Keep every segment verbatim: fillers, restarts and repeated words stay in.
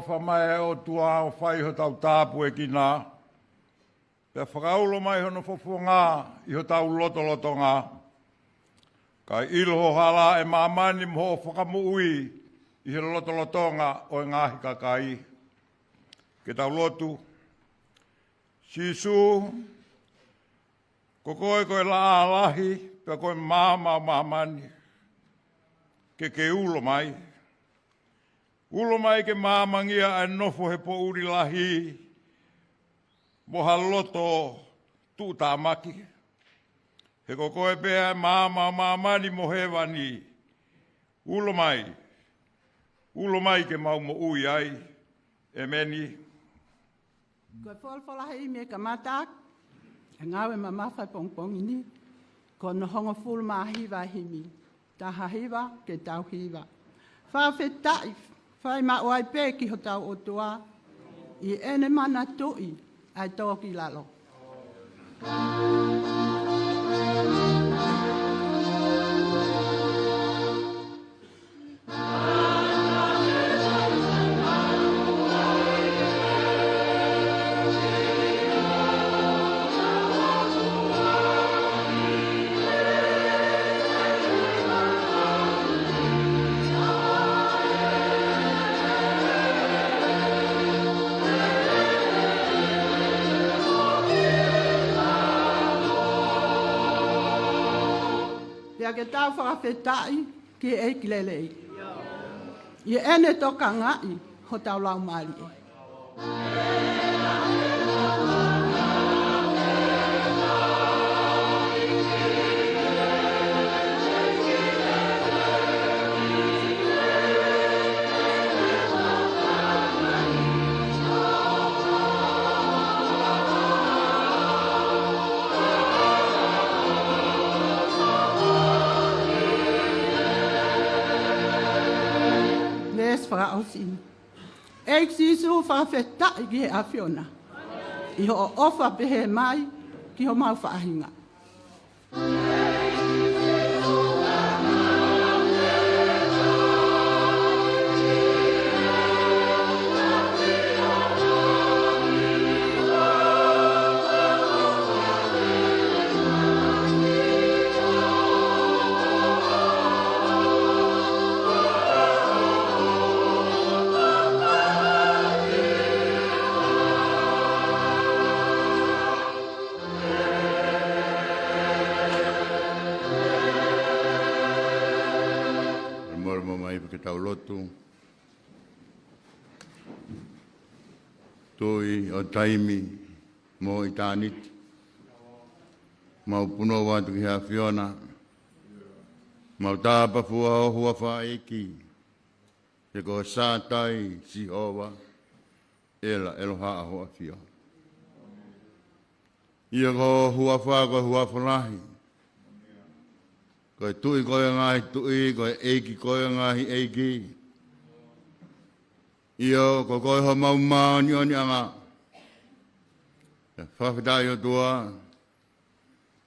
Fai mai ʻe ʻOtua ʻo fai hotau tāpuekina, pea fakaulo mai hono fofonga ʻi hotau lotolotonga. Kae ʻilo ho hala ʻe māmani mo hoʻo fakamoʻui ʻi he lotolotonga ʻo e ngaahi kakai. Ke tau lotu. Sīsū, ko koe ko e laʻā lahi, pea ko e maama ʻo māmani. Ke ke ulo mai. Ulo mai ke māmangia ʻa e nofo he poʻuli lahi, mo ha loto tuʻutāmaki. He ko koe pē ʻa e maama ʻo māmani mo hēvani. Ulo mai. Ulo mai ke mau moʻui ai. ʻEmeni. Ko e folofola himi e kamata, e ngāue mamafa e pongipongi ni, ko hono hongofulu mā hiva e himi, taha hiva ke tau hiva. Fakafetaʻi, fai maʻu ai pē ki hotau ʻOtua, ʻi heʻene manatuʻi ʻa e tō ki lalo. Pea ke tau fakafetaʻi ki he ʻEiki lelei. ʻI heʻene tokangaʻi hotau laumālie. Veesi fakaʻosi. ʻEiki Sīsū, fakafetaʻi ki he ʻAfiona ʻi hoʻo ʻofa pehē mai ki homau faʻahinga. Mōrimo mai pea ke tau lotu. Tuʻi ʻo taimi mo ʻitāniti, mau punou atu ki he ʻAfiona, mau tāpafua ho huafa ʻEiki, he ko Sātai Sihova, ʻEla ʻEloha ʻa ho ʻAfio. ʻIo, ko ho huafa ko e huafa lahi. Ko e Tuʻi koe ʻo e ngaahi tuʻi, ko e ʻEiki koe ʻo e ngaahi ʻeiki. ʻIo, ko koe homau māʻoniʻoniʻanga. Pea fakafetaʻi ʻOtua.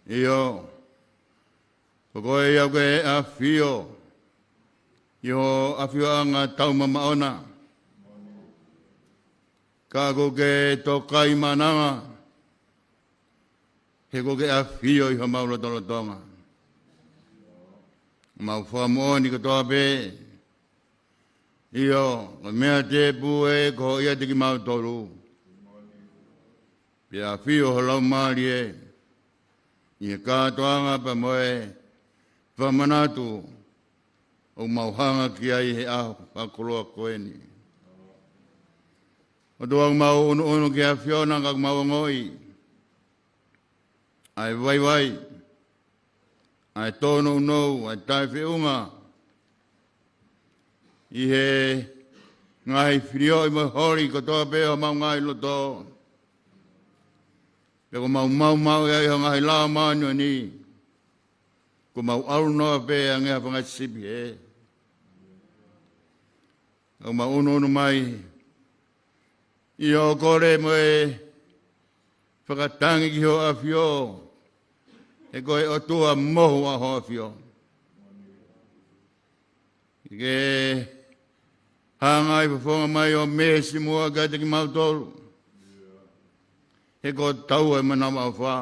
ʻIo, ko koe ia ko e ʻAfio ʻi ho ʻafioʻanga taumamaʻo na. Ka ʻoku ke tokaimaʻananga, he ʻoku ke ʻafio ʻi homau lotolotonga. Mau fakamoʻoni kotoa pē. ʻIo, ko e meʻa tēpū ē ko ia ʻiate kimautolu. Pea ʻafio ho Laumālie ʻi he kātoanga pea mo e fakamanatu ʻoku mau hanga ki ai he ʻaho fakakoloa ko eni. ʻOtua, ʻoku mau ʻunuʻunu ki he ʻAfiona ka ʻoku mau ongoʻi ʻa e vaivai, ʻa e tōnounou, ʻa e taʻefeʻunga ʻi he ngaahi filioʻi mo e holi kotoa pē ʻo homau ngaahi loto. Pea ʻoku mau maumauʻi ai ho ngaahi lao māʻoniʻoni. ʻOku mau ʻalu noa pē ange ha fanga sipi hē. ʻOku mau ʻunuʻunu mai ʻi hoʻo kole mo e fakatangi ki ho ʻAfio, he ko e ʻOtua mohu ʻa ho ʻAfio. Ke Hanga ʻi he fofonga mai ʻo meesi muʻa kiate kimautolu. He ko taua ʻe manava ʻofa.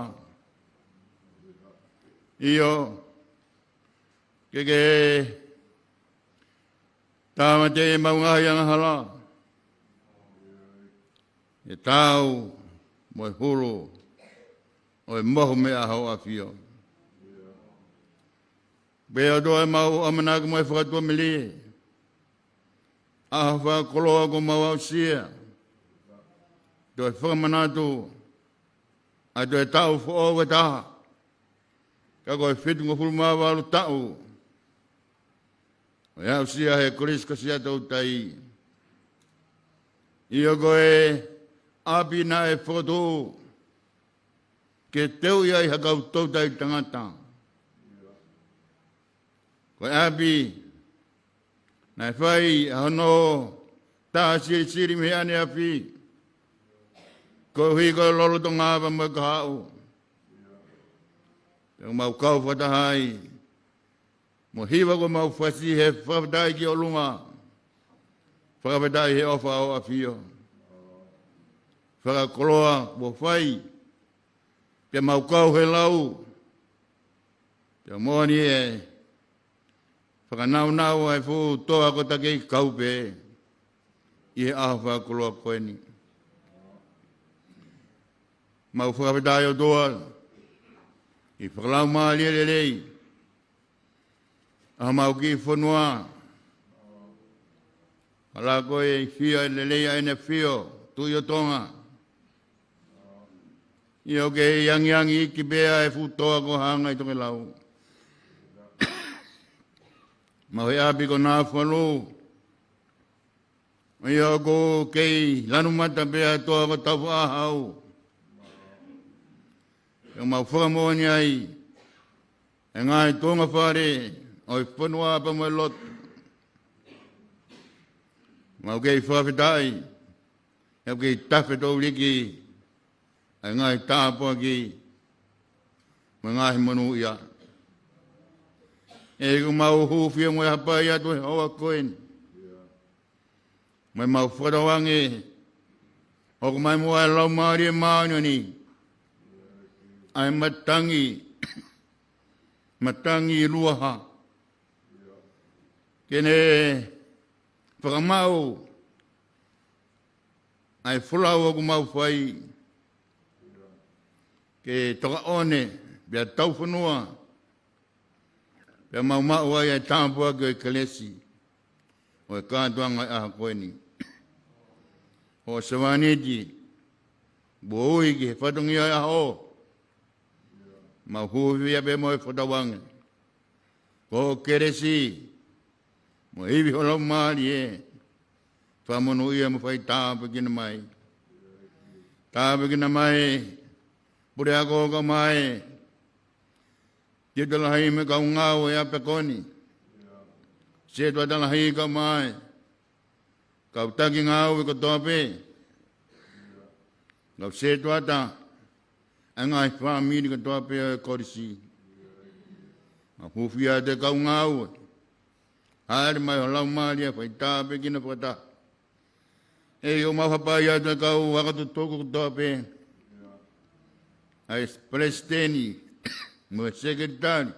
ʻIo, ke ke tāmateʻi ʻemau ngaahi angahala. ʻE tau mo e hulu ʻo e mohu mei he ʻAho ʻo e ʻAfio. Pea ʻOtua ʻemau ʻamanaki mo e fakatuʻamelie. ʻAho fakakoloa kuo mau aʻusia. Toe fakamanatu ʻa e toe taʻu foʻou ʻe taha. Ka ko e fitungofulu mā valu taʻu ʻo e aʻusia ʻe he Kolisi Kāsisia Toutai. ʻIo ko e ʻapi naʻe fokotuʻu ke teuʻi ai ha kau toutai tangata. Ko e ʻapi naʻe fai ʻa hono tā silisili mei he ʻaneafi. Koeʻuhi ko e lolotonga pea mo e kahaʻu. Pea mau kau fakataha ai mo e hiva kuo mau fasi he fakafetaʻi ki ʻolunga. Fakafetaʻi he ʻofa ʻa e ʻAfio. Fakakoloa kuo fai. Pea mau kau he lau. Pea moʻoni ʻe fakanaunau ʻa e fuʻu toa ko e takei kau pē ʻi he ʻaho fakakoloa ko eni. Mau fakafetaʻi ʻOtua ʻi he fakalaumālie lelei ʻa homau kiʻi fonua. Ka lako e fia lelei ʻa ʻEne ʻAfio, Tuʻi ʻo Tonga. ʻIo ke ʻi angiangi iiki pea e fuʻu toa ko e hanga ʻi tokelau. Mau he ʻapi ko Nafualu. ʻIo ko e kei lanu mata pea toa ko Taufaʻāhau. ʻIo mau fakamoʻoni ai ʻa e ngaahi tuʻunga fale ʻo e fonua pea mo e lotu. Mau kei fakafetaʻi, ʻio kei tafe touliki ʻa e ngaahi tāpuaki mo e ngaahi monūʻia. ʻEiki ʻoku mau hūfia mo e hapai atu he houa ko eni. Mo ʻemau fakatauange ʻoku ʻomai muʻa ʻe he Laumālie Māʻoniʻoni ʻa e matangi, matangi luaha ke ne fakamaʻu ʻa e folau ʻoku mau fai ke tokaʻone pea taufonua pea mau maʻu ai ʻa e tāpuaki ʻo e kelesi ʻo e kātoanga ʻo e ʻaho ko eni. Hoʻo sevāniti kuo ui ki he fatongia ʻo e ʻaho. Mau hūfia pea mo e fakatauange ko hoʻo kelesi mo e ivi ho Laumālie, fakamonūʻia mo fai tāpuekina mai. Tāpuekina mai puleako kae ʻumaʻā e tiute lahi mo e kau ngāue ʻa e ʻapi ko eni. Setuata lahi kae ʻumaʻā e kau taki ngāue kotoa pē. Kau setuata ʻa e ngaahi fāmili kotoa pē ʻo e kolisi. Mau hūfia atu e kau ngāue. Hāʻele mai ho Laumālie fai tāpuekina fakataha. ʻEiki ʻoku mau hapai atu e kau ako tutuku kotoa pē. ʻA e palesiteni mo e sekelitali.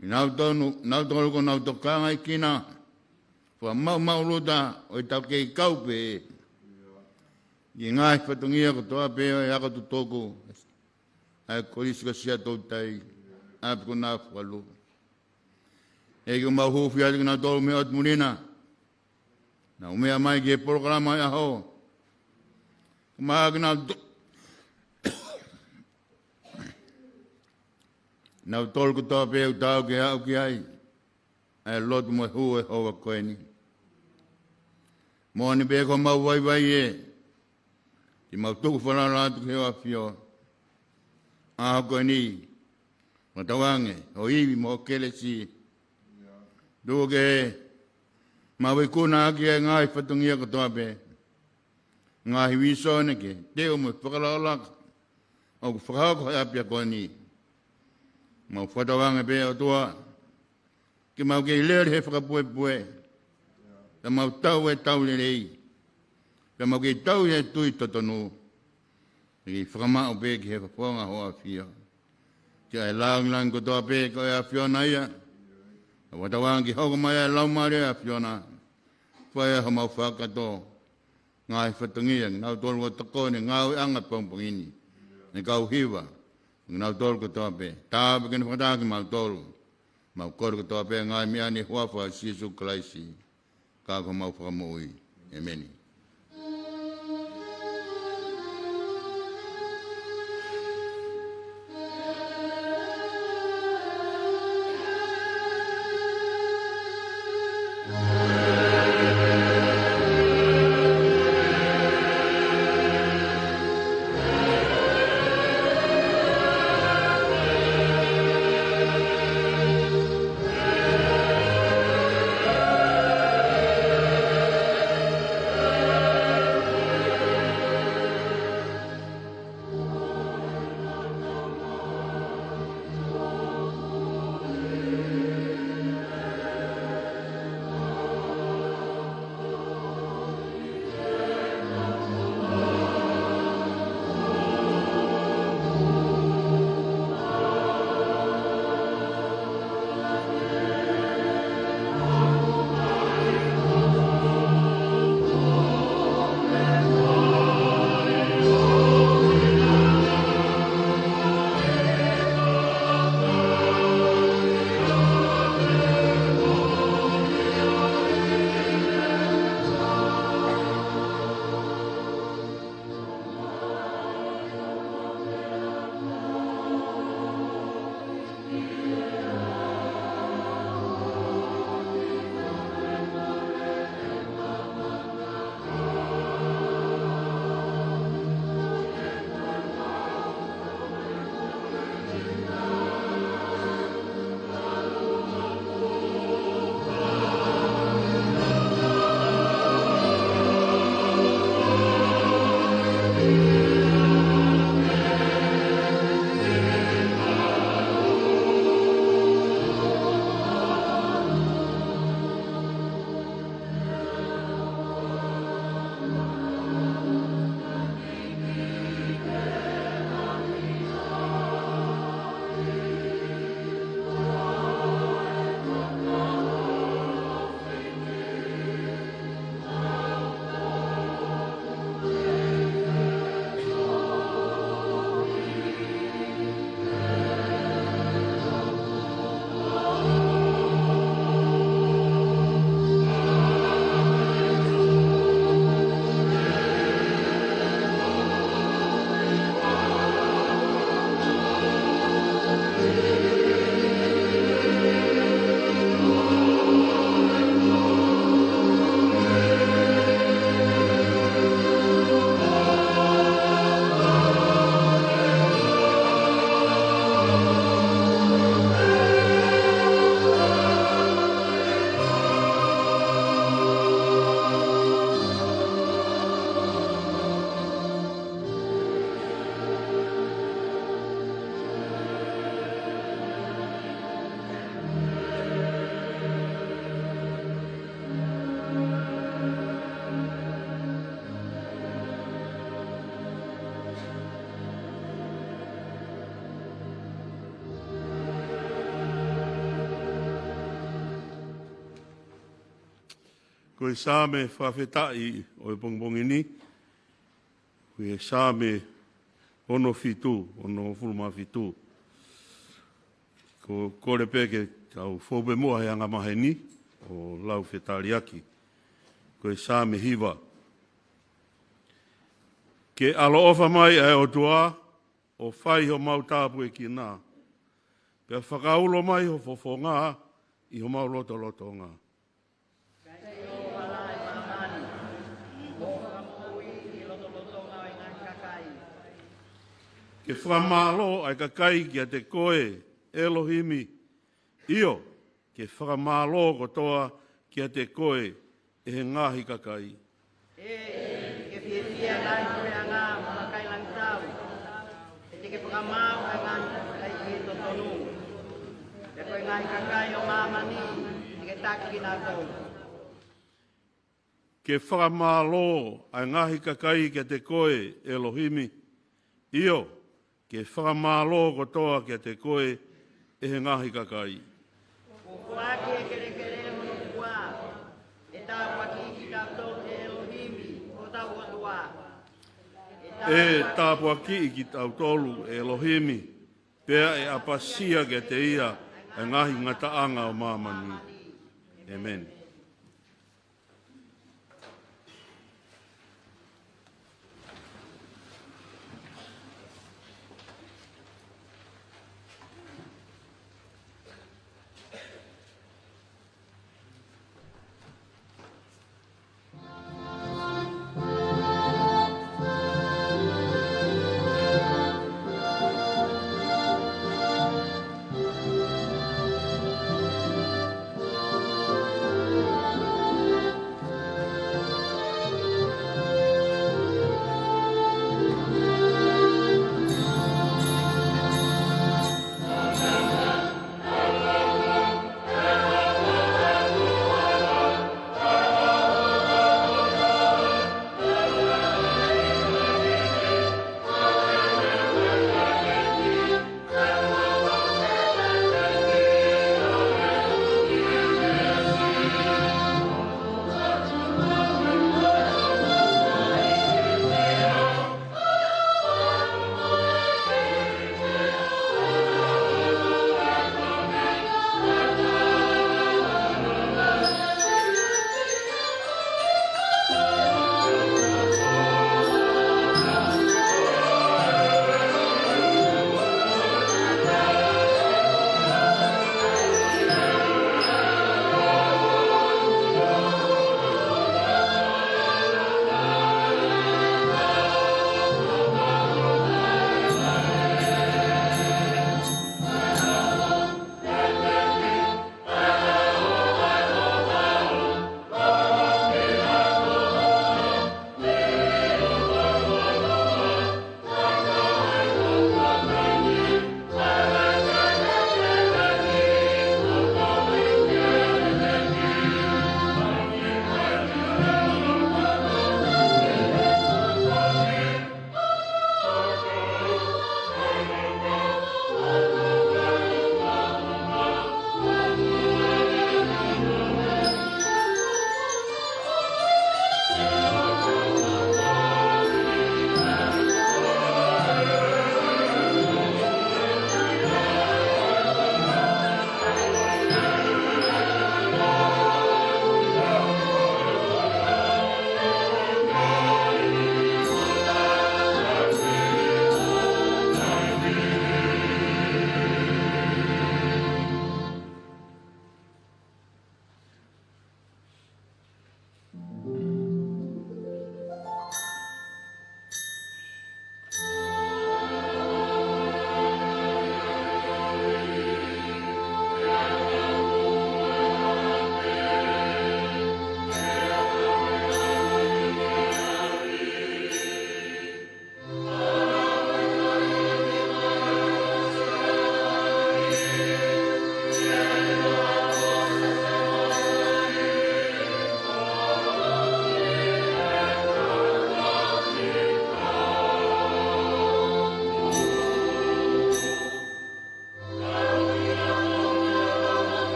ʻI nautolu, nautolu ko nau tokanga ʻi kina. Fakamaʻumaʻuluta ʻo e tau kei kau pē ʻi he ngaahi fatongia kotoa pē ʻo e ako tutuku ʻa e Kolisi Kāsisia Toutai ʻapi ko Nafualu. ʻEiki ʻoku mau hūfia atu kinautolu mei ʻOtu Muli na. Nau meʻa mai ki he polokalama ʻo e ʻaho. Kae ʻumaʻā kinautolu, nautolu kotoa pē ʻoku tau ke aʻu ki ai ʻa e lotu mo e hū ʻo e houa ko eni. Moʻoni pē ko homau vaivai ē, te mau tuku falala atu ki he ʻAfio. ʻAho ko eni, fakatauange hoʻo ivi mo hoʻo kelesi. Tuku ke mau ikuna ʻaki ʻa e ngaahi fatongia kotoa pē, ngaahi vīsone ke teu mo e fakalakalaka ʻoku fakahoko he ʻapiako ni. Mau fakatauange pē ʻOtua ke mau kei lele he fakapuepue. Pea mau tau e tau lelei. Pea mau kei tau he tui totonu. Pea kei fakamaʻu pē ki he fofonga ho ʻAfio. Ke ʻai langilangi kotoa pē ko e ʻAfiona ia. Ka ʻoku tau ʻoange ke hoko mai ʻa e Laumālie ʻo e ʻAfiona. Fai ʻa homau fakakātoa. Ngaahi fatongia, kinautolu ʻoku tokoni, ngāueʻanga pongipongi ni. Mo e kau hiva. Kinautolu kotoa pē. Tāpuekina fakataha kimautolu. Mau kole kotoa pē ngaahi meʻa ni he huafa ʻo Sīsū Kalaisi. Ka ko homau Fakamoʻui. ʻEmeni. Ko e Saame fakafetaʻi ʻo e pongipongi ni, ko e Saame ono fitu, ono hongofulu mā fitu. Ko e kole pē ke tau fou pē muʻa he anga maheni ʻo lau fetaliaki. Ko e Saame hiva. Ke ʻaloʻofa mai ʻa e ʻOtua, ʻo fai homau tāpuekina. Pea fakaulo mai ho fofonga ʻi homau lotolotonga. Ke fakamālō ʻa e kakai kiate koe, ʻElohimi. ʻIo, ke fakamālō kotoa kiate koe ʻe he ngaahi kakai. ʻE, ke fiefia e ngaahi puleʻanga mo e kakai langitau. ʻE te ke fakamaau ʻa e ngaahi kakai ʻi he totonu. Pea ko e ngaahi kakai ʻo māmani, te ke taki kinautolu. ke fakamālō ʻa e ngaahi kakai kiate koe, ʻElohimi. ʻIo, ke fakamālō kotoa kiate koe ʻe he ngaahi kakai. Kuo foaki ʻe he kelekele hono fua, ʻe tāpuakiʻi kitautolu ʻe ʻElohimi, ko hotau ʻOtua. ʻE tāpuakiʻi kitautolu ʻe ʻElohimi, pea ʻe ʻapasia kiate ia ʻa e ngaahi ngataʻanga ʻo māmani. ʻĒmeni.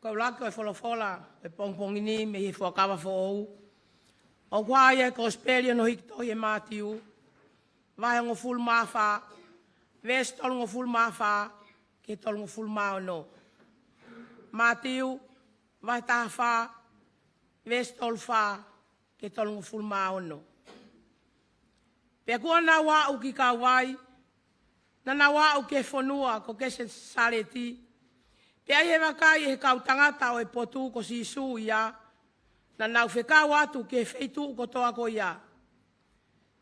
Ko e ʻuluaki ʻo e folofola ʻo e pongipongi ni mei he Fuakava Foʻou, ʻoku ʻi he Kosipeli hono hiki tohi ʻe Mātiu, vahe hongofulu mā fā, veesi tolungofulu mā fā ki he tolungofulu mā ono. Mātiu, vahe taha fā, veesi tolu fā ki he tolungofulu mā ono. Pea kuo nau aʻu ki Kalevai, naʻa nau aʻu ki he fonua ko Kenesaleti. Pea ʻi he vakai ʻe he kau tangata ʻo e potu ko Sīsū ia, naʻa nau fekau atu ki he feituʻu kotoa ko ia.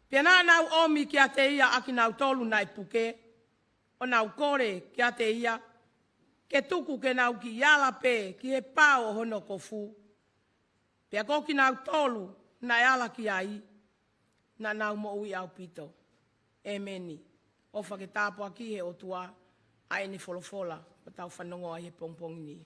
Pea naʻa nau ʻomi kiate ia ʻa kinautolu naʻe puke, ʻo nau kole kiate ia ke tuku ke nau kiʻi ala pē ki he pao ʻo hono kofu. Pea ko kinautolu naʻe ala ki ai, naʻa nau moʻui ʻaupito. ʻEmeni. ʻOfa ke tāpuakiʻi ʻe he ʻOtua ʻa ʻene folofola ʻoku tau fanongoa ʻi he pongipongi ni.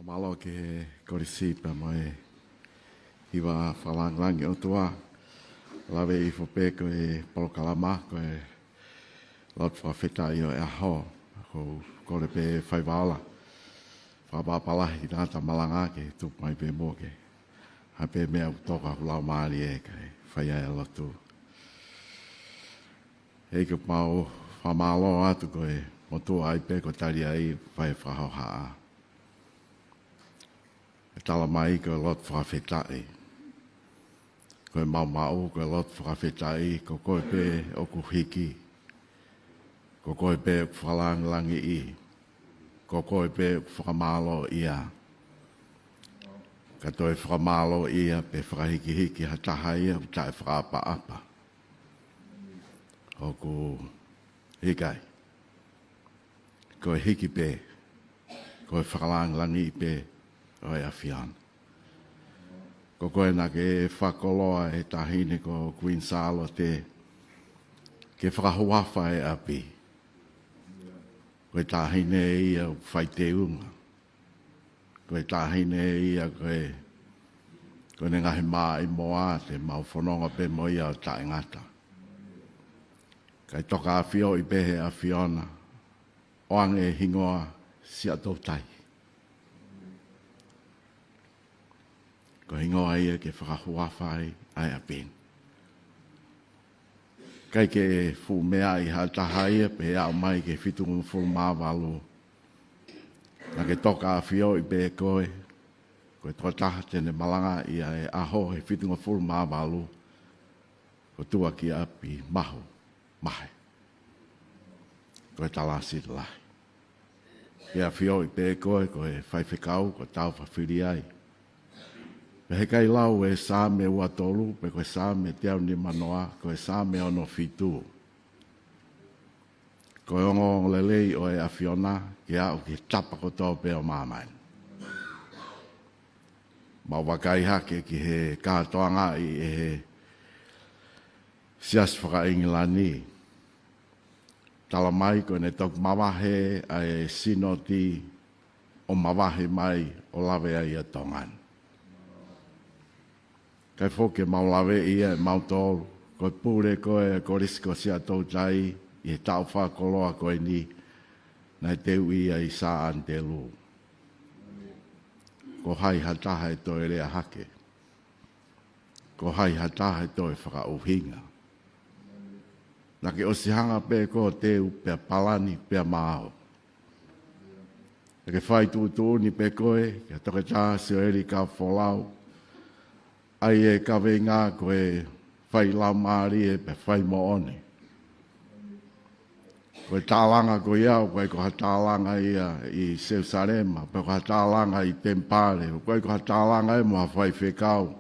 Mālō ki he kolisi pea mo e hiva fakalāngilangi ʻOtua. Lave hifo pē ko e polokalama, ko e lotu fakafetaʻi ʻo e ʻaho. Ko e kole pē faiva ola, fakapapālangi ki he tangata malanga ke tupu mai pē muʻa ke hā pē meʻa ʻoku toka ʻi hoku laumālie kae fai ai e lotu. ʻEiki, ʻoku mau fakamālō atu ko e motuʻa ai pē ʻoku tali ai, fai fakahohaʻa. ʻE tala mai ko e lotu fakafetaʻi, ko e maumau ko e lotu fakafetaʻi, ko koe pē ʻoku hiki, ko koe pē ʻoku fakalāngilangiʻi, ko koe pē ʻoku fakamālōʻia. Ka toe fakamālōʻia pe fakahikihiki ha taha ia ʻoku taʻefakaʻapaʻapa. ʻOku ʻikai. Ko e hiki pē, ko e fakalāngilangiʻi pē ʻo e ʻAfiona. Ko koe naʻa ke fakakoloa e Taʻahine ko Kuini Sālote ke fakahuafa e ʻapi. Ko e Taʻahine ia ʻoku fai teunga. Ko e Taʻahine ia ko e, ko ʻene ngaahi maʻimoa te mau fononga pē mo ia ʻo taʻengata. Kae toka ʻafioʻi pē he ʻAfiona, ʻoange e hingoa Siaʻatoutai. Ko e hingoa ia ke fakahuafa ai ʻa e ʻapi ni. ʻIkai ke fuʻu meaʻi ha taha ia pea aʻu mai ki he fitungofulu mā valu. Naʻa ke toka ʻafioʻi pē koe, ko e tokotaha te ne malangaʻi ʻa e ʻaho he fitungofulu mā valu. Ko Tuʻakiʻapi Mahu Mahe. Ko e Talāsili Lahi. Ke ʻafioʻi pē koe ko e faifekau, ko e tau fafili ai. Pea heʻikai lau e Saame ua tolu, pe ko e Saame teau nima noa, ko e Saame ono fitu. Ko e ongoongolelei ʻo e ʻAfiona ke aʻu ki he tapa kotoa pē ʻo māmani. Mau vakai hake ki he kātoangaʻi ʻe he Siasi fakaʻIngilani. Tala mai ko ʻene toki mavahe ʻa e Sinoti ʻo mavahe mai ʻo lave ai ʻa Tonga ni. Kae foki ke mau laveʻi ʻe mautolu, ko e pule ko ē ʻa e Kolisi ko Siaʻatoutai ʻi he taʻu fakakoloa ko eni, naʻe teuʻi ia ʻi Sā ʻAnitelū. Ko hai ha taha ʻe toe lea hake? Ko hai ha taha ʻe toe fakaʻuhinga? Naʻa ke ʻosi hanga pē koe ʻo teu pea palani pea maau. Naʻa ke fai tuʻutuʻuni pē koe kia Toketā Sioeli Kaufolau, ʻa ia ʻoku kaveinga ko e fai laumālie pea fai moʻoni. Ko e tālanga ko ia, ʻoku ʻikai ko ha tālanga ia ʻi Selusalema, pe ko ha tālanga ʻi temipale, ʻoku ʻikai ko ha tālanga ia mo ha faifekau.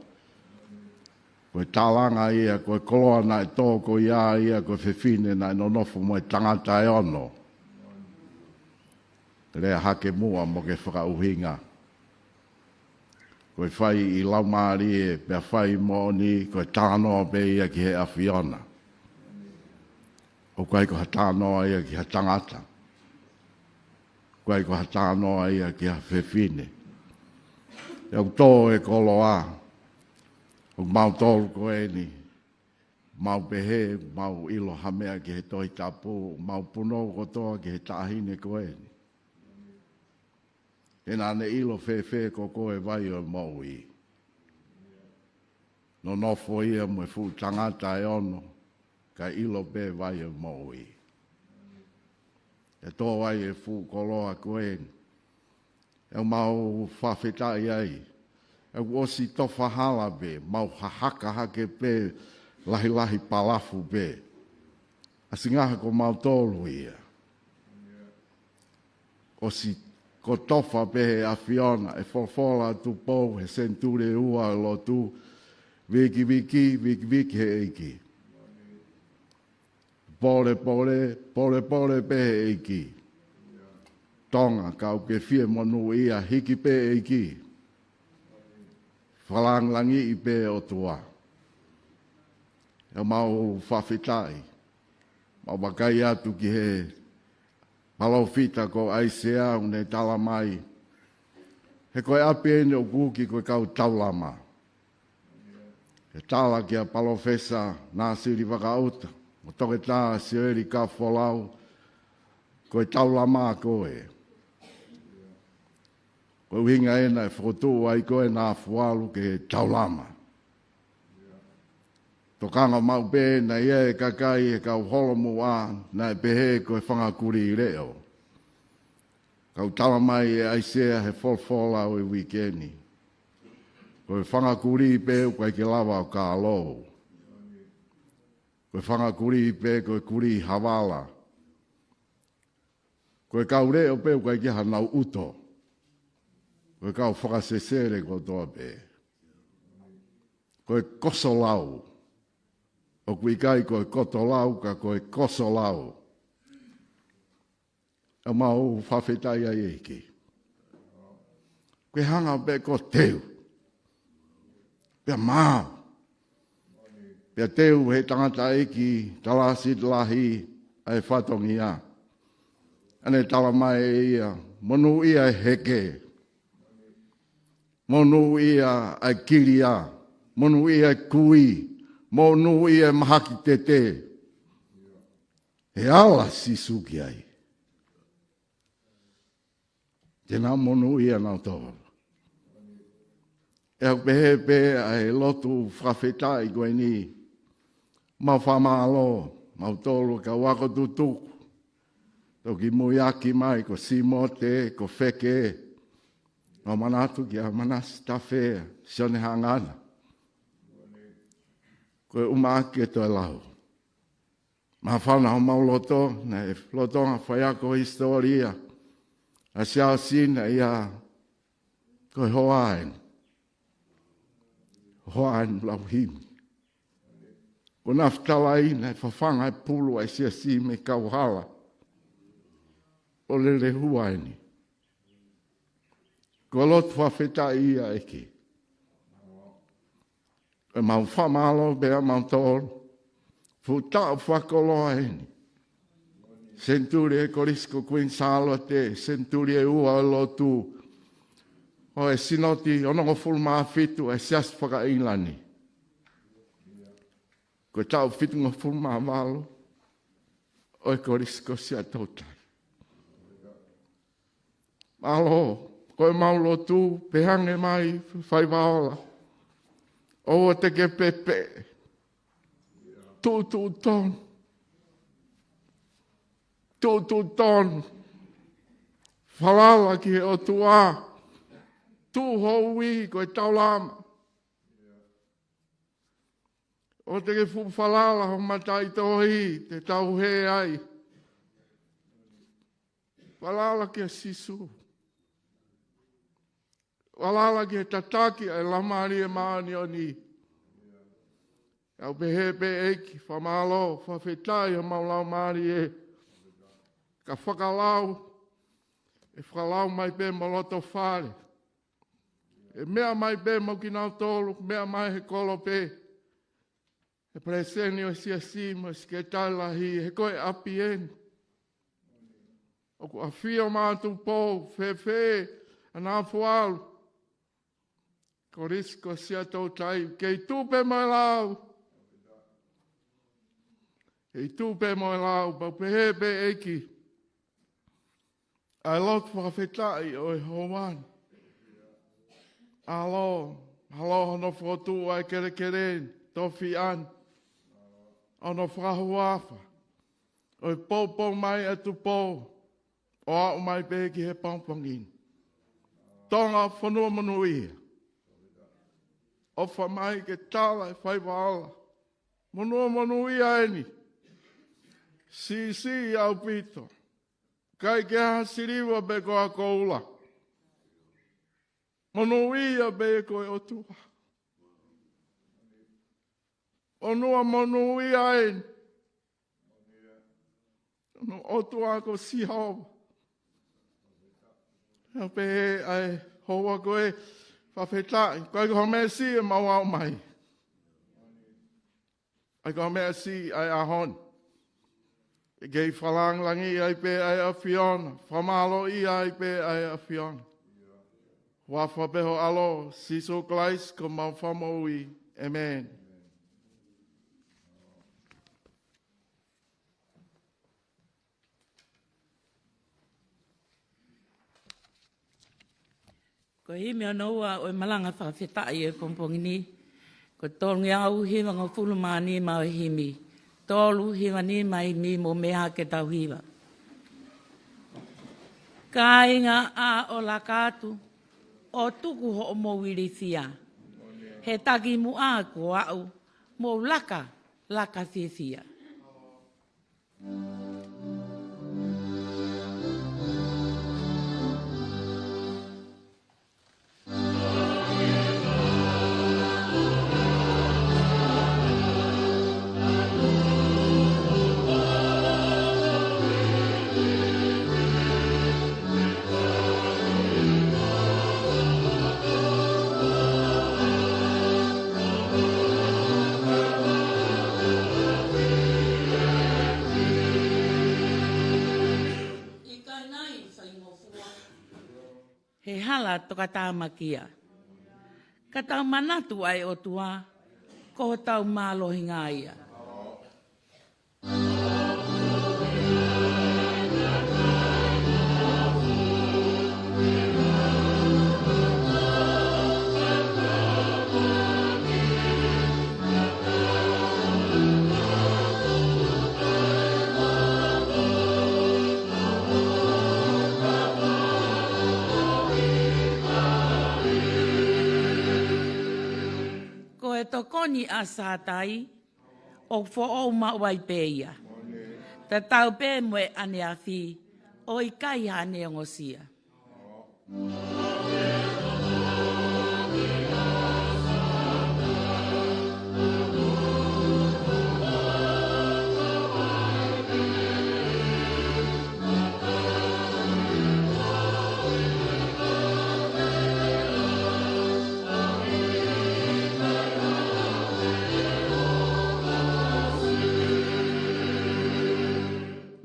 Ko e tālanga ia, ko e koloa naʻe tō ko ia ia, ko e fefine naʻe nonofo mo e tangata ʻe ono. Lea hake muʻa mo ke fakaʻuhinga. Ko e fai ʻi laumālie pea fai moʻoni, ko e talanoa pē ia ki he ʻAfiona. ʻOku ʻikai ko ha talanoa ia ki ha tangata. ʻOku ʻikai ko ha talanoa ia ki ha fefine. ʻE ʻoku tō e koloa, ʻoku mautolu ko eni. Mau pehē, mau ʻilo ha meʻa ki he Tohi Tapu, mau punou kotoa ki he Taʻahine ko eni. He naʻa ne ʻilo fēfē ko koe vai ʻo e moʻui? Nonofo ia mo e fuʻu tangata ʻe ono, kae ʻilo pē vai ʻo e moʻui. ʻE tō ai e fuʻu koloa ko eni. ʻOku mau fakafetaʻi ai. ʻOku ʻosi tofa hala pē, mau hahaka hake pē, lahilahi palafu pē. ʻAsi ngaha ko mautolu ia. ʻOsi kotofa pē he ʻAfiona, ʻe folofola atu Tupou he senituli ʻe ua e lotu, vikiviki, vikiviki he ʻEiki. Polepole, polepole pē he ʻEiki. Tonga, kau ke fie monūʻia, hiki pē ʻEiki. Fakalāngilangiʻi pē ʻOtua. ʻOku mau fakafetaʻi. Mau vakai atu ki he palōfita ko ʻAisea ʻoku ne tala mai. He ko e ʻapi eni ʻoku uki ko e kau taulama. He tala kia Palōfesa Nāsili Vakaʻuta mo Toketā Sioeli Kafolau, ko e taulama koe. Ko e ʻuhinga ena ʻe fokotuʻu ai koe Nafualu ke taulama. Tokanga maʻu pē naʻe ʻi ai e kakai he kau holomuʻa naʻe pehē ko e fanga kulī leʻo. Kau tala mai ʻe ʻAisea he folofola ʻo e uike ni, ko e fanga kulī pē ʻoku ʻikai ke lava ʻo kālou. Ko e fanga kulī pē ko e kulī havala. Ko e kau leʻo pē ʻoku ʻikai ke hanau ʻuto. Ko e kau fakasesele kotoa pē. Ko e kosolau. ʻOku ʻikai ko e kotolau ka ko e kosolau. ʻOku mau fakafetaʻi ai ʻEiki. Ke hanga pē ko teu. Pea mau. Pea teu he tangataʻeiki talāsiti lahi ʻa e fatongia. ʻA ʻene tala mai ʻe ia, monūʻia e heke. Monūʻia ʻa e kilia. Monūʻia e kui. Monūʻia e mahaki tete. He ala Sīsū ki ai. Te nau monūʻia nautolu. ʻE au pehē pē ʻa e lotu fakafetaʻi ko eni. Mau fakamālō, mautolu kau ako tutuku. Toki muiaki mai ko Simote, ko Feke. Mau manatu kia Manasi Tafe, Sione Hangana. Ko e ʻumaʻā ke toe lau. Māfana homau loto, naʻe lolotonga faiako hisitōlia ʻa Siaosi naʻe ʻi ai ko e hoa eni. Hoa eni lau himi. Ko Nafitalai naʻe fafanga e pulu ʻa e Siasi mei kauhala. ʻO lele hua eni. Ko e lotu fakafetaʻi ia ʻEiki. ʻE mau fakamālō pē ʻa mautolu. Fuʻu taʻu fakakoloa eni. Senituli e Kolisi ko Kuini Sālote, senituli e ua e lotu. ʻO e sinoti onongofulu mā fitu e Siasi faka-ʻIngilani. Ko e taʻu fitungofulu mā valu ʻo e Kolisi ko Siaʻatoutai. Mālō, ko e mau lotu, pehē ange mai, faiva ola. ʻOua te ke pepe. Tuʻutuʻu tonu. Tuʻutuʻu tonu. Falala ki he ʻOtua. Tuʻu ho ui ko e taulama. ʻOua te ke fuʻu falala ho mataʻitohi, te tau hē ai. Falala kia Sīsū. Falala ki he tataki ʻa e Laumālie Māʻoniʻoni. ʻE au pehē pē ʻEiki, fakamālō, fakafetaʻi homau laumālie. Ka fakalau, ʻe fakalau mai pē mo loto fale. ʻE meʻa mai pē mo kinautolu, meʻa mai he kolo pē. He palesiteni ʻo e Siasi mo e sekelitali lahi, he ko e ʻapi eni. ʻOku ʻafio mātuʻa pō, fēfē, ʻa Nafualu. Kolisi ko Siaʻatoutai, kei tuʻu pē mo e lau. Kei tuʻu pē mo e lau, pau pehē pē ʻEiki. ʻA e lotu fakafetaʻi ʻo e houa ni. ʻAlo, ʻalo hono fokotuʻu ʻa e kelekele ni, tofiʻa ni. ʻO hono fakahuafa. ʻO e poupou mai ʻa Tupou. ʻO aʻu mai pē ki he pongipongi ni. Tonga fonua monūʻia. ʻOfa mai ke tala e faiva ola. Monū, monūʻia eni. Siʻisiʻi ʻaupito. ʻIkai ke ʻi ai ha siliva pe ko ha koula. Monūʻia pē ko e ʻOtua. Monū, monūʻia eni. Hono ʻOtua ko Sihova. ʻE pehē ʻa e houa ko e fakafetaʻi. ʻIkai ko ha meʻa siʻi ʻe mau aʻu mai. ʻIkai ko ha meʻa siʻi ʻa e ʻaho ni. ʻE kei fakalāngilangiʻi ai pē ʻa e ʻAfiona. Fakamālōʻia ai pē ʻa e ʻAfiona. Huafa pē ho ʻAlo, Sīsū Kalaisi, ko homau Fakamoʻui. ʻĒmeni. Ko e himi hono ua ʻo e malanga fakafetaʻi ʻo e pongipongi ni, ko e tolungeau hivangofulu mā nima ʻo e himi. Tolu hiva nima, himi mo meʻa ke tau hiva. Kāinga, ʻa ʻo laka atu, ʻo tuku hoʻomou ilifia. He takimuʻa ko aʻu, mou laka, laka fiefia. ʻIkai nai faingofua. He hala tokatāmakia. Ka tau manatu ʻa e ʻOtua, ko hotau mālohinga ia. Ko e tokoni ʻa Sātai, ʻoku foʻou maʻu ai pē ia. Tatau pē mo e ʻaneafi, ʻo ʻikai haʻane ongosia.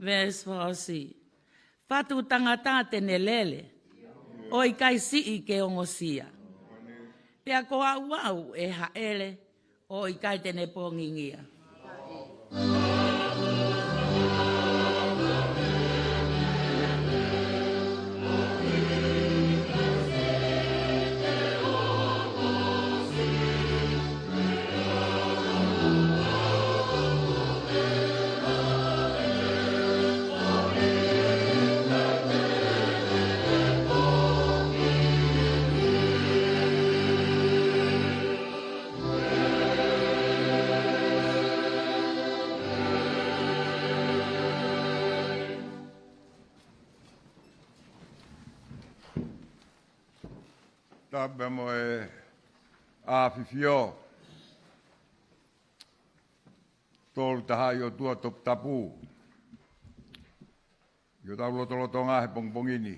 Veesi fakaʻosi. Fatu tangata te ne lele, ʻo ʻikai siʻi ke ongosia. Pea ko aʻu ʻe haʻele, ʻo ʻikai te ne pongingia. Tapu mo e ʻAfifio. Tolu Tahaʻi ʻOtua toputapu. ʻI hotau lotolotonga he pongipongi ni.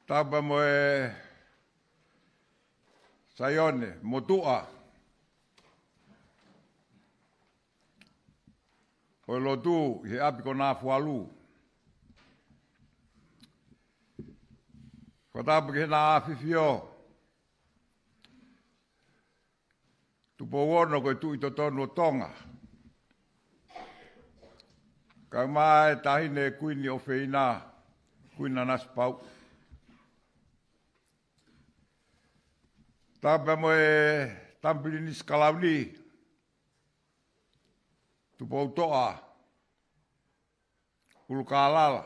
Tapu mo e Saione, motuʻa ʻo e lotu ʻi he ʻapi ko Nafualu. Fakatapu ki he ʻAfifio. Tupou Ono ko e Tuʻi Totonu ʻo Tonga. Kae ʻumaʻā e Taʻahine Kuini ʻofeina, Kuini Nanasipauʻu. Tapu mo e Tama Pilinisi Kalauni, Tupoutoʻa ʻUlukalala.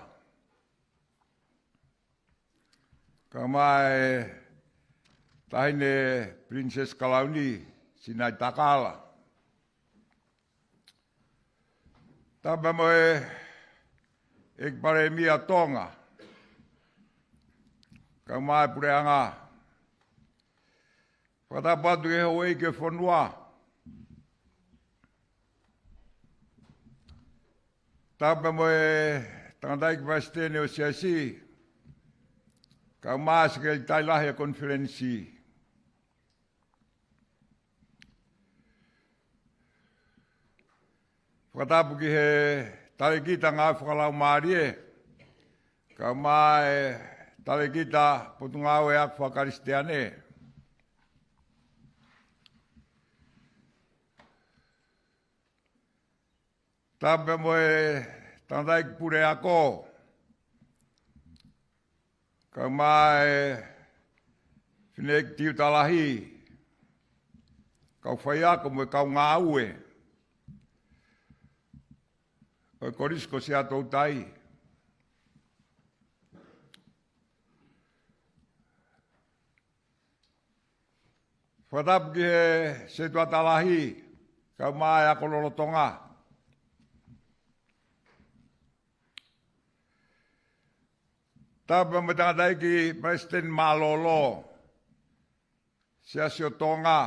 Kae ʻumaʻā e Taʻahine Pilinisesi Kalauni, Sinaitakala. Tapu mo e ʻEiki Palēmia Tonga. Kae ʻumaʻā e Puleʻanga. Fakatapu atu ki he houʻeiki ʻo e fonua. Tapu mo e Tangataʻeiki Palesiteni ʻo e Siasi. Kae ʻumaʻā e Sekelitali Lahi ʻo e Konifelenisi. Fakatapu ki he Talēkita Ngāue Fakalaumālie, Kae ʻumaʻā e talēkita Potungāue Ako Fakakalisitiane. Tapu mo e tangataʻeiki puleako. Kae ʻumaʻā e fineʻeiki tiuta lahi. Kau faiako mo e kau ngāue ʻo e Kolisi ko Siaʻatoutai. Fakatapu ki he setuata lahi, kae ʻumaʻā e ako lolotonga. Tapu mo e tangataʻeiki Palesiteni Mālōlō, Siasi ʻo Tonga,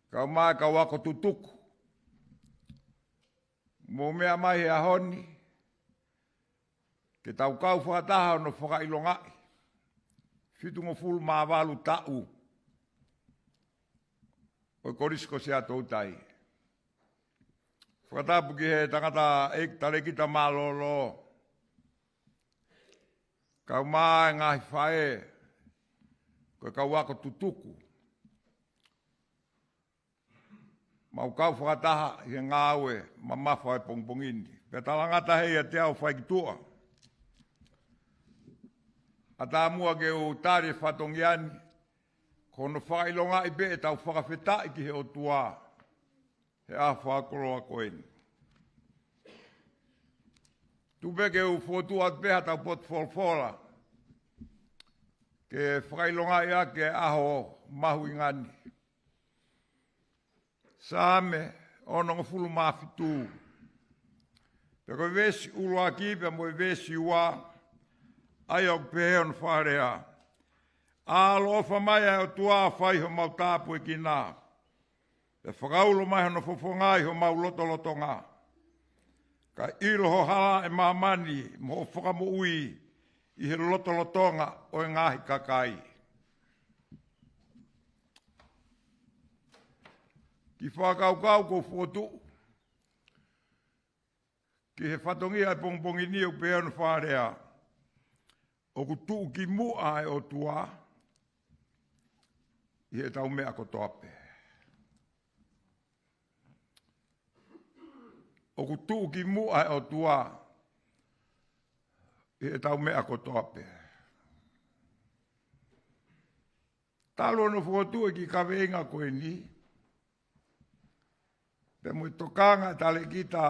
kae ʻumaʻā e kau ako tutuku. Mou meʻa mai he ʻaho ni, ke tau kau fakataha hono fakaʻilongaʻi fitungofulu mā valu taʻu ʻo e Kolisi ko Siaʻatoutai. Fakatapu ki he tangataʻeiki talēkita mālōlō, kae ʻumaʻā e ngaahi faʻē, ko e kau ako tutuku. Mau kau fakataha ʻi he ngāue mamafa ʻo e pongipongi ni. Pea talangata heni ʻiate au faikituʻa. ʻAtā muʻa ke u tali e fatongia ni, ko hono fakaʻilongaʻi pē ʻetau fakafetaʻi ki he ʻOtua he ʻaho fakakoloa ko eni. Tuku pē ke u fokotuʻu atu pē haʻatau potu folofola, ke fakaʻilongaʻi ʻaki e ʻaho mahuʻinga ni. Saame onongofulu mā fitu. Pea ko e veesi ʻuluaki pea mo e veesi ua, ʻa ia ʻoku pehē hono fakalea: ʻAloʻofa mai ʻa e ʻOtua ʻo fai homau tāpuekina, pea fakaulo mai hono fofonga ʻi homau lotolotonga. Kae ʻilo ho hala ʻe māmani, mo ho fakamoʻui ʻi he lotolotonga ʻo e ngaahi kakai. Kiʻi fakakaukau ʻoku ou fokotuʻu ki he fatongia ʻo e pongipongi ni, ʻoku pehē hono fakalea: ʻOku tuʻukimuʻa e ʻOtua ʻi heʻetau meʻa kotoa pē. ʻOku tuʻukimuʻa e ʻOtua ʻi heʻetau meʻa kotoa pē. Talu hono fokotuʻu e kiʻi kaveinga ko eni, pea mo e tokanga e talēkita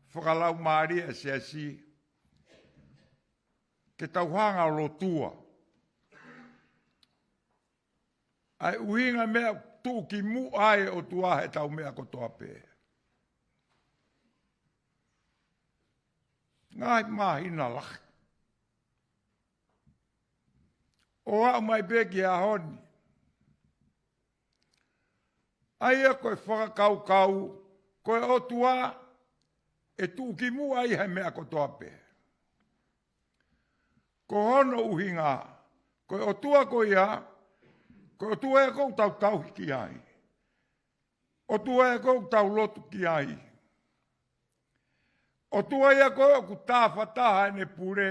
fakalaumālie ʻa e siasi, ke tau hanga ʻo lotua. ʻA e ʻuhinga e meʻa ʻoku tuʻukimuʻa ai e ʻOtua heʻetau meʻa kotoa pē. Ngaahi māhina lahi. ʻO aʻu mai pē ki he ʻaho ni. ʻA ia ko e fakakaukau, ko e ʻOtua ʻe tuʻukimuʻa ai he meʻa kotoa pē. Ko hono ʻuhinga, ko e ʻOtua ko ia, ko e ʻOtua ia ʻoku tau tauhi ki ai. ʻOtua ia ʻoku tau lotu ki ai. ʻOtua ia ʻoku tāfataha ʻene pule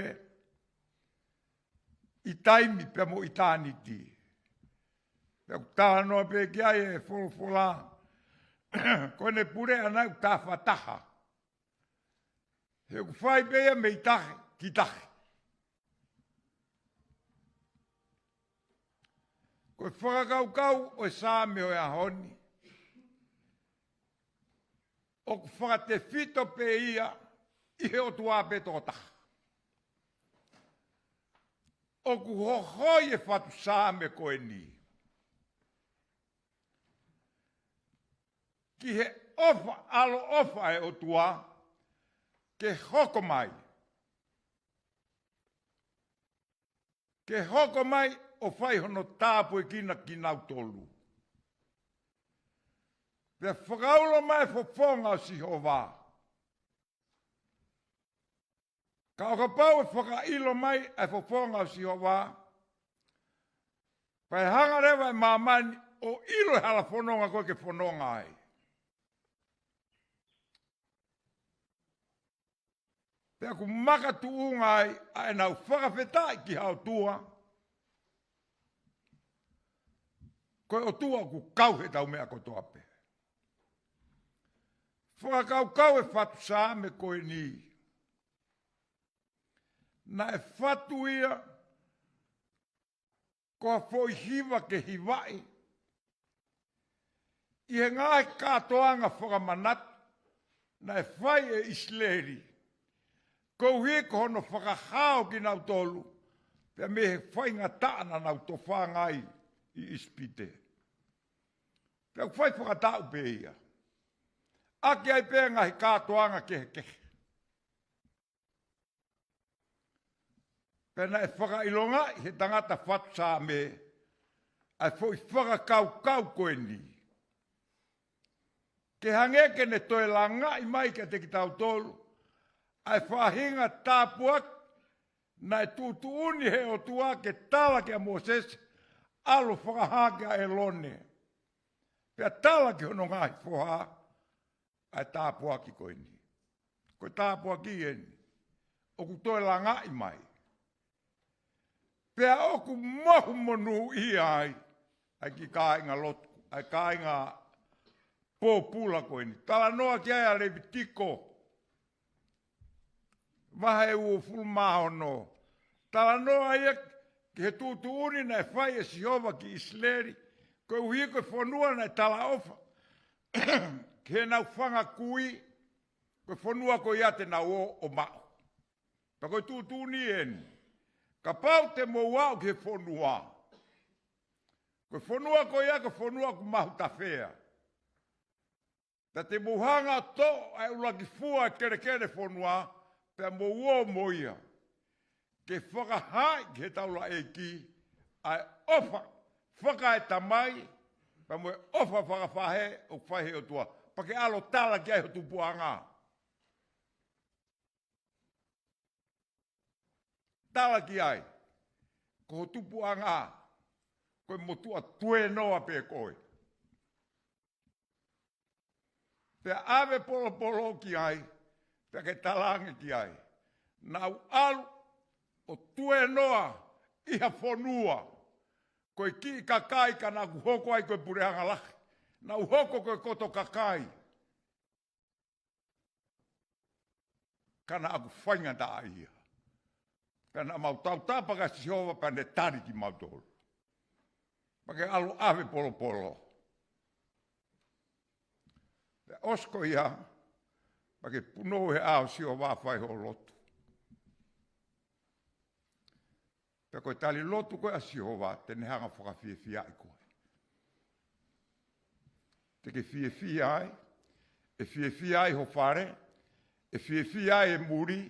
ʻi taimi pea mo ʻitāniti. Pea ʻoku talanoa pē ki ai e folofola, ko ʻene pule ʻana ʻoku tāfataha. He ʻoku fai pē ia mei tahi ki tahi. Ko e fakakaukau ʻo e Saame ʻo e ʻaho ni, ʻoku fakatefito pē ia ʻi he ʻOtua pē tokotaha. ʻOku hohoi e fatu Saame ko eni ki he ʻofa, ʻaloʻofa e ʻOtua ke hoko mai. Ke hoko mai ʻo fai hono tāpuekina kinautolu. Pea fakaulo mai e fofonga ʻo Sihova. Ka ʻo kapau ʻe fakaʻilo mai e fofonga ʻo Sihova, pea ʻe hanga leva e māmani ʻo ʻilo e hala fononga ko ē ke fononga ai. Pea ʻoku makatuʻunga ai ʻa ʻenau fakafetaʻi ki he ʻOtua, ko e ʻOtua ʻoku kau he tau meʻa kotoa pē. Fakakaukau e fatu Saame ko eni. Naʻe fatu ia ko ha foʻi hiva ke hivaʻi ʻi he ngaahi kātoanga fakamanatu naʻe fai ʻe ʻIsileli, koeʻuhi ko hono fakahao kinautolu pea mei he faingataʻa naʻa nau tofanga ai ʻi ʻIsipite. Pea ʻoku fai fakataʻu pē ia. ʻAki ai pē ngaahi kātoanga kehekehe. Pea naʻe fakaʻilongaʻi he tangata fatu Saame ʻa e foʻi fakakaukau ko eni, ke hangē ke ne toe langaʻi mai kiate kitautolu ʻa e faʻahinga tāpuaki naʻe tuʻutuʻuni he ʻOtua ke tala kia Mōsese, ʻalu fakahā kia ʻĒlone, pea tala ki hono ngaahi foha ʻa e tāpuaki ko eni. Ko e tāpuaki eni ʻoku toe langaʻi mai. Pea ʻoku mohu monūʻia ai ʻa e kiʻi kāinga lotu, ʻa e kāinga pōpula ko eni. Talanoa ki ai ʻa Levitiko vahe uofulu mā ono. Talanoa ia ki he tuʻutuʻuni naʻe fai ʻe Sihova ki ʻIsileli, koeʻuhi ko e fonua naʻe talaʻofa ki heʻenau fanga kui, ko e fonua ko ia te nau ō ʻo maʻu. Pea ko e tuʻutuʻuni eni, kapau te mou aʻu ki he fonua, ko e fonua ko ia ko e fonua ʻoku mahutafea. Pea te mou hanga ʻo toʻo ʻa e ʻuluaki fua kelekele fonua, pea mou ō mo ia, ke fakahā ki he taulaʻeiki ʻa e ʻofa fakaetamai, pea mo e ʻofa fakafaʻehi ʻoku fai he ʻOtua. Pea ke ʻalu ʻo tala ki ai ho tupuʻanga. Tala ki ai, ko ho tupuʻanga, ko e motuʻa tuēnoa pē koe. Pea ʻave polopolo ki ai, pea ke talaange ki ai, naʻa ku ʻalu ʻo tuēnoa ʻi ha fonua ko e kiʻi kakai ka naʻa ku hoko ai ko e puleʻanga lahi, naʻa ku hoko ko e koto kakai, ka naʻa ku faingataʻaʻia. Pea naʻa mau tautapa kia Sihova pea ne tali kimautolu. Pea ke ʻalu ʻave polopolo. Pea ʻosi ko ia, pea ke punou he ʻao ʻo Sihova, fai hoʻo lotu. Pea ko e tali lotu ko ē ʻa Sihova, te ne hanga ʻo fakafiefiaʻi koe. Te ke fiefia ai, ʻe fiefia ai ho fale, ʻe fiefia ai e muli,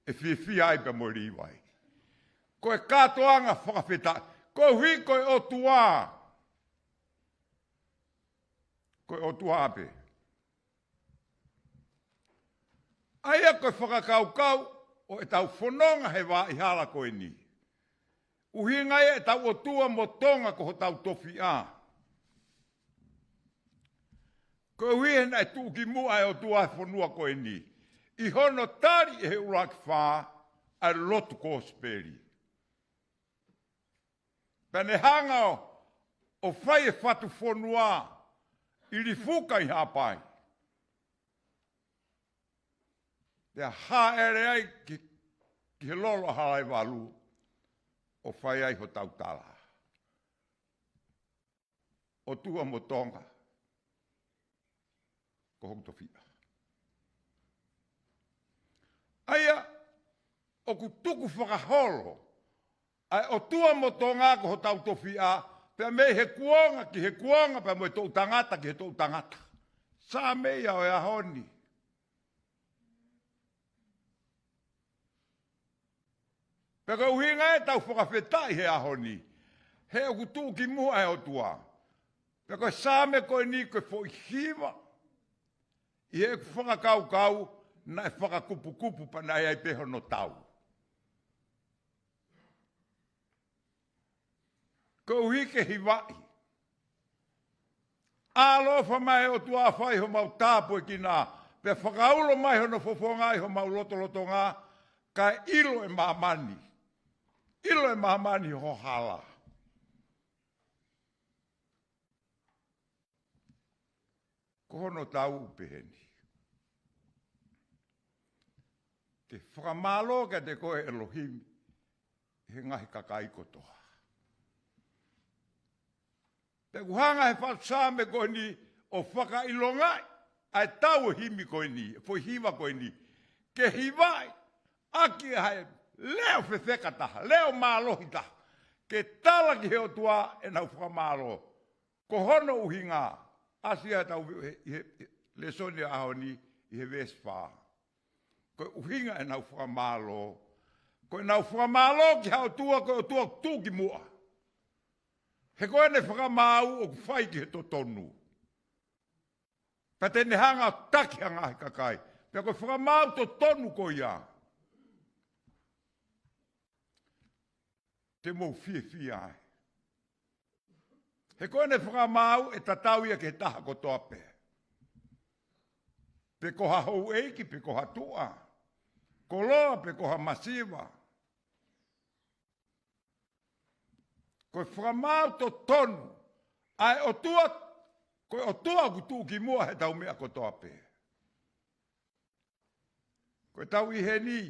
ʻe fiefia ai pea mo e Līvai. Ko e kātoanga fakafetaʻi, koeʻuhi ko e ʻOtua. Ko e ʻOtua pē. ʻA ia ko e fakakaukau ʻo ʻetau fononga he vaʻa hala ko eni. ʻUhinga ia ʻetau ʻOtua mo Tonga ko hotau tofiʻa. Koeʻuhi he naʻe tuʻukimuʻa e ʻOtua he fonua ko eni ʻi hono tali ʻe he ʻuluaki fā ʻa e lotu kosipeli. Pea ne hanga ʻo, ʻo fai e fatu fonua ʻi Lifuka ʻi Haʻapai. Pea hāʻele ai ki, ki he lolo ʻa Halaivalu ʻo fai ai hotau tala. ʻOtua mo Tonga ko hoku tofiʻa. ʻA ia, ʻoku tuku fakaholo ʻa e ʻOtua mo Tonga ko hotau tofiʻa, pea mei he kuonga ki he kuonga, pea mo e toʻutangata ki he toʻutangata. Saame ia ʻo e ʻaho ni. Pea ko e ʻuhinga ia ʻetau fakafetaʻi he ʻaho ni, he ʻoku tuʻukimuʻa e ʻOtua. Pea ko e Saame ko eni ko e foʻi hiva ʻi heʻeku fakakaukau naʻe fakakupukupu pea naʻe ʻi ai pē hono tau. Koeʻuhi ke hivaʻi. ʻAloʻofa mai e ʻOtua ʻo fai homau tāpuekina, pea fakaulo mai hono fofonga ʻi homau lotolotonga, Kae ʻilo ʻe māmani, ʻilo ʻe māmani ho hala. Ko hono tau pehē ni: Ke fakamālō kiate koe ʻElohimi ʻi he ngaahi kakai kotoa. Pea ʻoku hanga he faʻu Saame ko eni ʻo fakaʻilongaʻi ʻa e tau ʻo e himi ko eni, foʻi hiva ko eni, ke hivaʻi ʻaki ʻa e leʻo fefeka taha, leʻo mālohi taha, ke tala ki he ʻOtua ʻenau fakamālō. Ko hono ʻuhinga, ʻasi ʻa e tau ʻi he, ʻi he lēsoni ʻo e ʻaho ni, ʻi he veesi fā. Ko e ʻuhinga ʻenau fakamālō, ko ʻenau fakamālō ki ha ʻOtua, ko e ʻOtua tuʻukimuʻa. He ko ʻene fakamaau ʻoku fai ki he totonu. Pea te ne hanga ʻo taki ʻa e ngaahi kakai. Pea ko e fakamaau totonu ko ia, te mou fiefia ai. He ko ʻene fakamaau ʻe tatau ia ki he taha kotoa pē. Pe ko ha houʻeiki, pe ko ha tuʻa. Koloa, pe ko ha masiva. Ko e fakamaau totonu ʻa e ʻOtua, ko e ʻOtua ʻoku tuʻukimuʻa he tau meʻa kotoa pē. Ko e tau ʻi heni,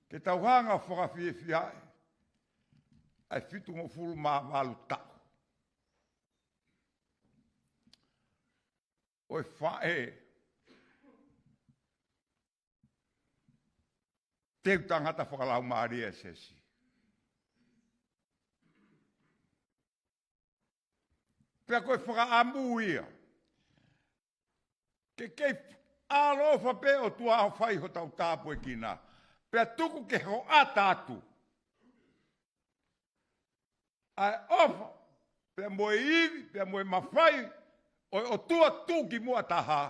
ke tau hanga ʻo fakafiefiaʻi ʻa e fitungofulu mā valu taʻu ʻo e faʻē teu tangata fakalaumālie ʻa e siasi. Pea ko e fakaʻamu ia ke kei ʻaloʻofa pē ʻOtua ʻo fai hotau tāpuekina. Pea tuku ke hoʻata atu ʻa e ʻofa, pea mo e ivi, pea mo e mafai ʻo e ʻOtua tuʻukimuʻa taha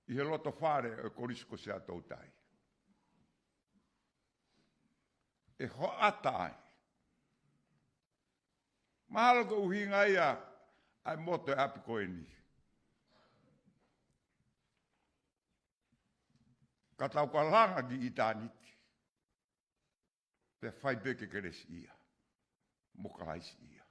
ʻi he loto fale ʻo e Kolisi ko Siaʻatoutai. ʻE hoʻata ai. Mahalo ko e ʻuhinga ia ʻa e moto ʻo e ʻapi ko eni: Ka tau ka langa ki ʻitāniti, pea fai pē ke kelesiʻia mo Kalaisiʻia.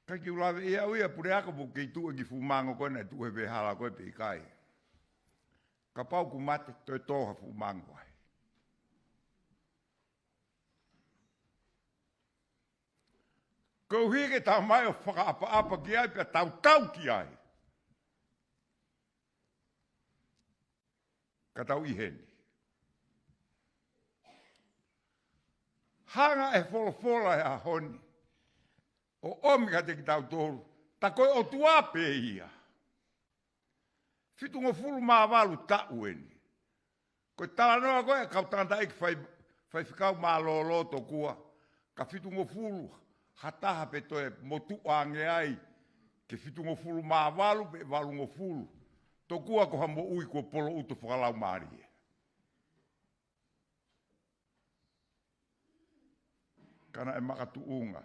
Kae kiʻi lave ia ʻa e puleako pe ʻoku kei tuʻu e kiʻi fuʻu mango ko ē naʻe tuʻu he veʻehala ko ē pe ʻikai. Kapau ʻoku mate, toe tō ha fuʻu mango ai. Koeʻuhi ke tau mai ʻo fakaʻapaʻapa ki ai pea tautau ki ai. Ka tau ʻi heni. Hanga ʻe he folofola he ʻaho ni ʻo ʻomi kiate kitautolu, tā ko e ʻOtua pē ia. Fitungofulu mā valu taʻu eni. Ko e talanoa ko ē ʻa e kau tangataʻeiki fai, faifekau mālōlō tokua, ka fitungofulu ha taha pe toe motuʻa ange ai, ke fitungofulu mā valu pe valungofulu. Tokua ko ha moʻui kuo poloʻuto fakalaumālie. Ka naʻe makatuʻunga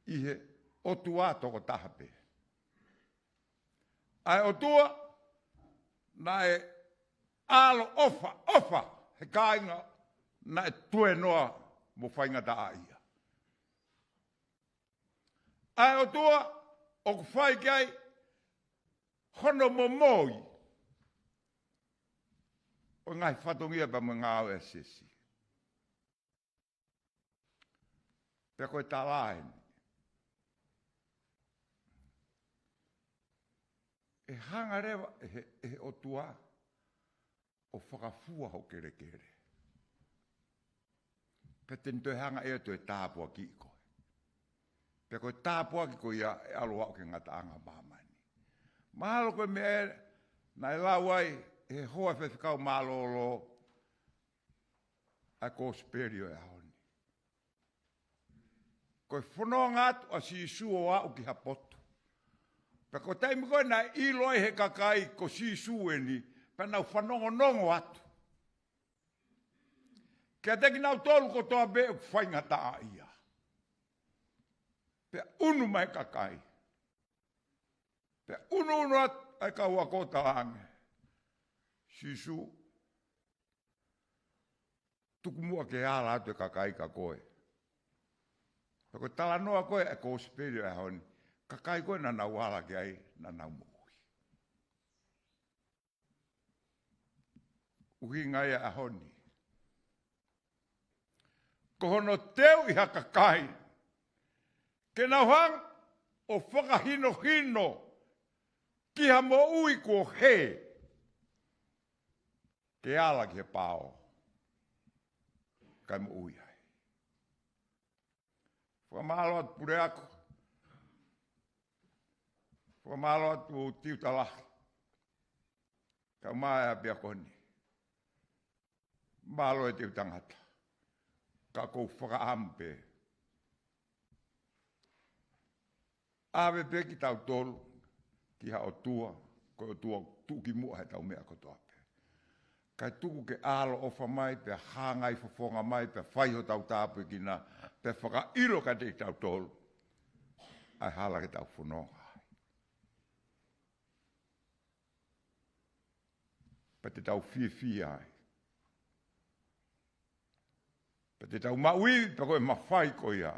ʻi he ʻOtua tokotaha pē. ʻA e ʻOtua naʻe ʻaloʻofa, ʻofa he kāinga naʻe tuēnoa mo faingataʻaʻia. ʻA e ʻOtua ʻoku fai ki ai hono momoi ʻo e ngaahi fatongia pea mo e ngāue ʻa e siasi. Pea ko e tala eni: ʻE hanga leva ʻe he, ʻe he ʻOtua ʻo fakafua ho kelekele, pea te ne toe hanga ʻe ia ʻo toe tāpuakiʻi koe. Pea ko e tāpuaki ko ia ʻe ʻalu ʻo aʻu ki he ngataʻanga ʻo māmani. Mahalo ko e meʻa ē naʻe lau ai ʻe he hoa faifekau mālōlō ʻa e kosipeli ʻo e ʻaho ni. Ko e fononga atu ʻa Sīsū ʻo aʻu ki ha potu. Pea ko e taimi ko ē naʻe ʻilo ai he kakai ko Sīsū eni, pea nau fanongonongo atu kiate kinautolu kotoa pē ʻoku faingataʻaʻia. Pea ʻunu mai e kakai. Pea ʻunuʻunu atu ʻa e kau ako ʻo talaange, Sīsū, tuku muʻa ke ala atu e kakai kia koe. Pea ko e talanoa ko ē ʻa e kosipeli ʻo e ʻaho ni, kakai ko ē naʻa nau ala ki ai, naʻa nau moʻui. ʻUhinga ia ʻo e ʻaho ni, ko hono teuʻi ha kakai ke nau hanga ʻo fakahinohino ki ha moʻui kuo hē, ke ala ki he pao, kae moʻui ai. Fakamālō atu Puleako. Fakamālō atu Tiuta Lahi. Kau mai ʻapiako ni. Mālō e teu tangata. Ka ʻoku ou fakaʻamu pē, ʻave pē kitautolu ki ha ʻOtua, ko e ʻOtua tuʻukimuʻa heʻetau meʻa kotoa pē. Kae tuku ke ʻaloʻofa mai, pea hangai fofonga mai, pea fai hotau tāpuekina, pea fakaʻilo kiate kitautolu ʻa e hala ke tau fononga ai. Pea te tau fiefia ai. Pea te tau maʻu ivi, pea ko e mafai ko ia,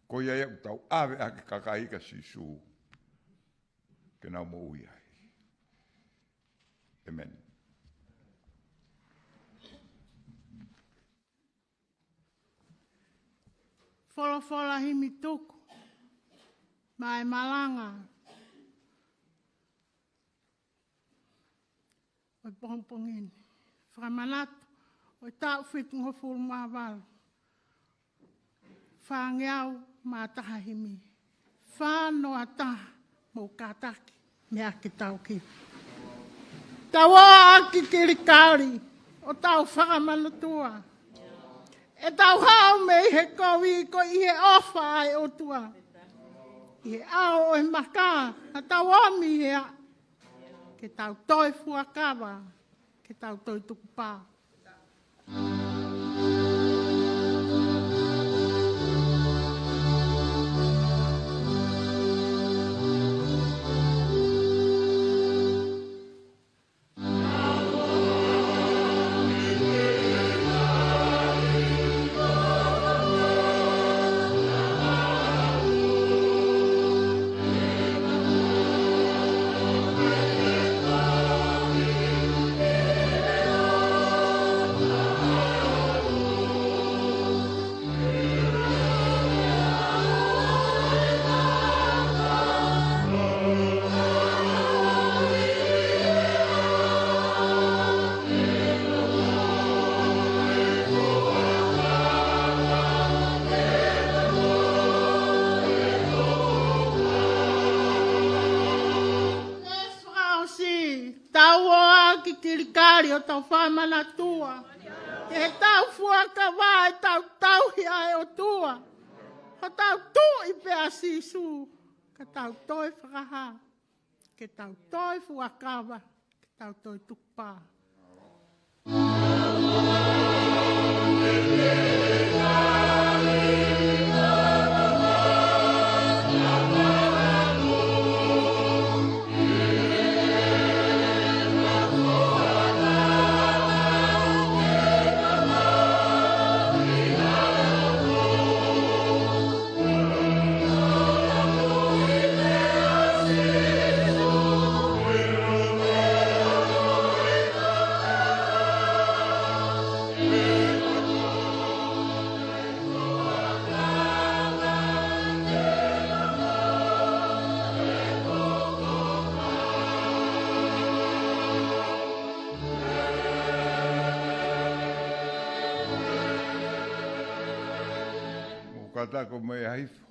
ko ia ia ʻoku tau ʻave ʻaki e kakai kia Sīsū ke nau moʻui ai. ʻĒmeni. Folofola himi tuku mai e malanga ʻo e pongipongi ni. Fakamanatu ʻo e taʻu fitungofulu mā valu, fāngeau mā taha himi. Fā noa taha, mou kātaki mei ai ke tau kiʻi. Tau ō ʻaki Kilikali ʻo tau fakamanatua. ʻE tau haʻu mei he kovi ko ʻi he ʻofa ʻa e ʻOtua. ʻI he ʻao ʻo e maka, naʻa tau ō mei he ʻa, ke tau toe fuakava, ke tau toe tukupā. Fakaʻosi, tau ō ʻaki Kilikali ʻo tau fakamanatua. Ke tau fuakava ʻetau tauhi ʻa e ʻOtua. Hotau tuʻi pē ʻa Sīsū, ka tau toe fakahā, ke tau toe fuakava, ke tau toe tukupā. Mou kātaki mei ai hifo.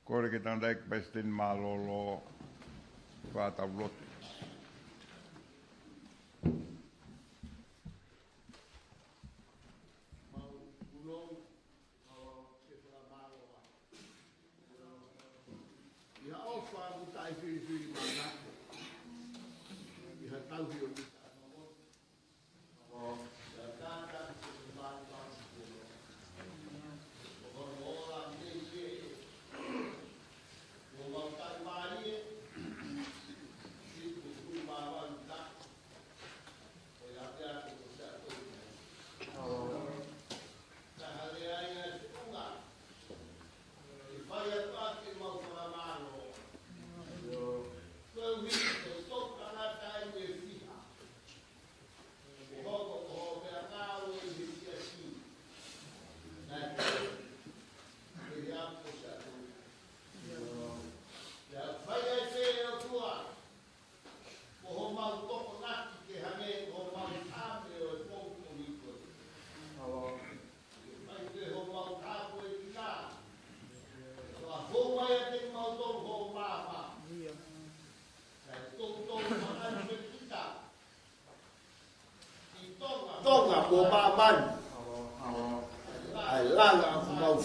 Kole ke tangataʻeiki palesiteni mālōlō, fai ʻetau lotu. ʻI ha ʻofa ʻoku taʻefilifilimānako, ʻi ha tauhi ʻoku taʻe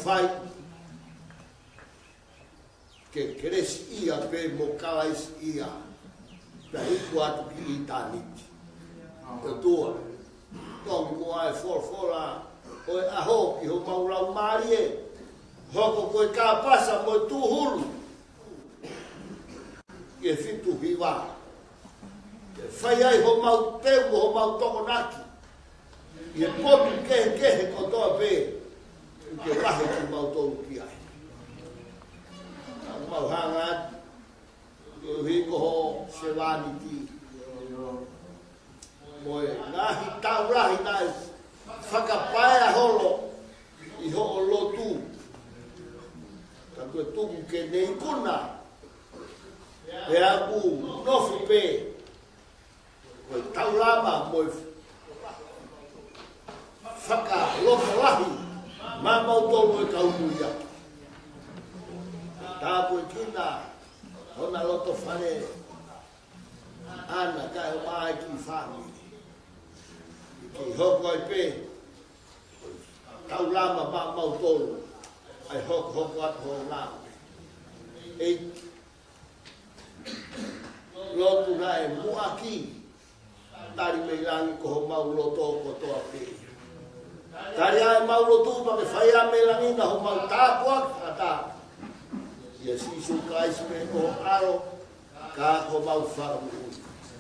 fai ke kelesiʻia pē mo Kalaisiʻia, pea iku atu ki ʻitāniti. ʻOtua, tongi muʻa e folofola ʻo e ʻaho ki homau laumālie, hoko ko e kāpasa mo e tūhulu ki he fitu hiva, ke fai ai homau teu mo homau tokonaki ʻi he potu kehekehe kotoa pē ʻoku ke vahe kimautolu ki ai. Ka mau hanga atu, koeʻuhi ko ho sevāniti mo e ngaahi tau lahi naʻe fakapaea holo ʻi hoʻo lotu. Ka kuo tuku ke ne ikuna, pea ʻoku nofo pē ko e taulama mo e fakalotolahi maʻamautolu e kau Tuiaki. Tāpuekina hona lotofale ʻana kae ʻumaʻā e kiʻi fāmili. Ke hoko ai pē taulama maʻamautolu, ʻa e hokohoko atu ho ngāue. ʻEiki, lotu naʻe muʻaki, tali mei langi ko homau loto kotoa pē. Tali ʻa e mau lotu pea ke fai ʻa mei langi na homau tāpuaki ʻa ta. ʻIa Sīsū Kalaisi pē ko ho ʻAlo, ka ko homau Fakamoʻui.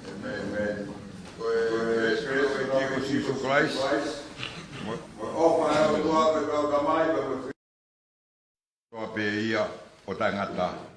ʻĒmeni. Ko e kelesi ʻa e ʻEiki ko Sīsū Kalaisi, mo e ʻofa ʻa e ʻOtua ko e kau Tamai, pea mo e kotoa pē ia ʻo taʻengata.